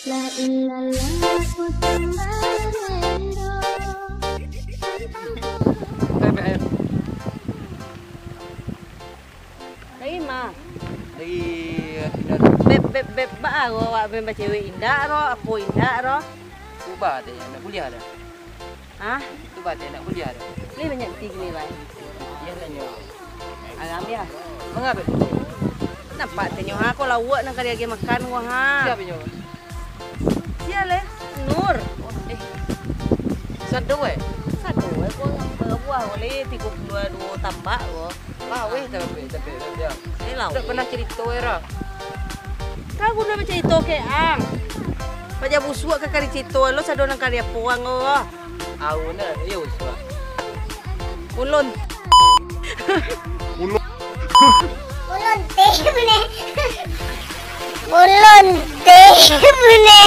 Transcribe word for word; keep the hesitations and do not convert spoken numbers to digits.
La ilaha, ku tambah rindu. Dari ma? Dari, eh, Sinar. Beb, beb, beb, baa ro awak main bacewek indak ro, apo indak ro? Ubah deh, nak kuliah dah. Hah? Tu batin nak kuliah tu. Ni banyak ti gini, bai. Iyo tanyo. Aram yo. Manga bek? Nampak tanyo ha, ko lauak nan ka diagiah makan ko ha. Sia nyo? Sia leh? Nur. Oh, eh. Sado eh? Sado eh, ko babuah ko leh tigo puluah duo tambak ko. Laweh tapi, tapi, tapi, yo. Eh, laweh. Dak pernah carito eh, Ra. Kau guno bacarito ke ang? Paja busuak ka kari carito lo, sado nan kari apo ang ko. Au na, iyo, Uswa. Ulun. Ulun. Ulun teh bune. Ulun teh bune.